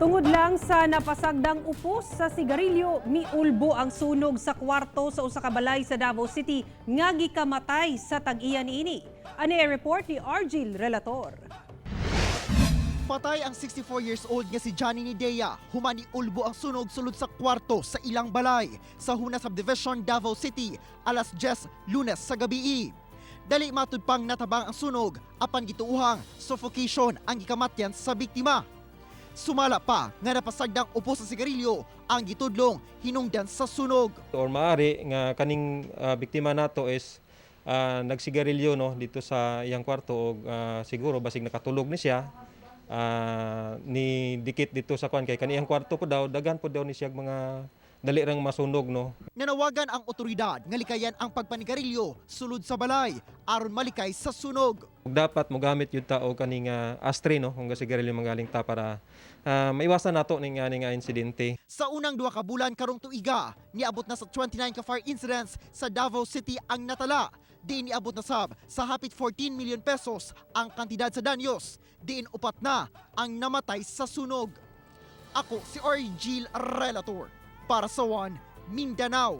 Tungod lang sa napasagdang upos sa sigarilyo, miulbo ang sunog sa kwarto sa usa ka balay sa Davao City nga gikamatay sa tag-iya niini. Ani ang report ni Argil Relator. Patay ang 64 years old nga si Johnny Nidea. Human ni ulbo ang sunog sulod sa kwarto sa ilang balay sa Huna Subdivision, Davao City, alas 10 Lunes sa gabii. Dali matud pang natabang ang sunog apan gituuhang suffocation ang gikamatyan sa biktima. Sumala pa nga napasagdang upos sa sigarilyo ang gitudlong hinungdan sa sunog. Or maari nga kaning biktima nato is nagsigarilyo, no, dito sa iyang kwarto og siguro basig nakatulog ni siya, ni dikit dito sa kwan kay kaniyang kwarto po daw, daghan po daw ni siya mga dali rang masunog, no. Nanawagan ang otoridad nga likayan ang pagpanigarilyo sulod sa balay aron malikay sa sunog. Ug dapat mogamit yun ta og kaning ashtray, no, kung sigarilyo manggaling ta para maiwasan nato ning ani nga insidente. Sa unang 2 ka bulan karong tuiga, niabot na sa 29 ka fire incidents sa Davao City ang natala. Diin niabot na sab sa hapit 14 million pesos ang kantidad sa danyos. Diin upat na ang namatay sa sunog. Ako si Argil Relator para sa One Mindanao.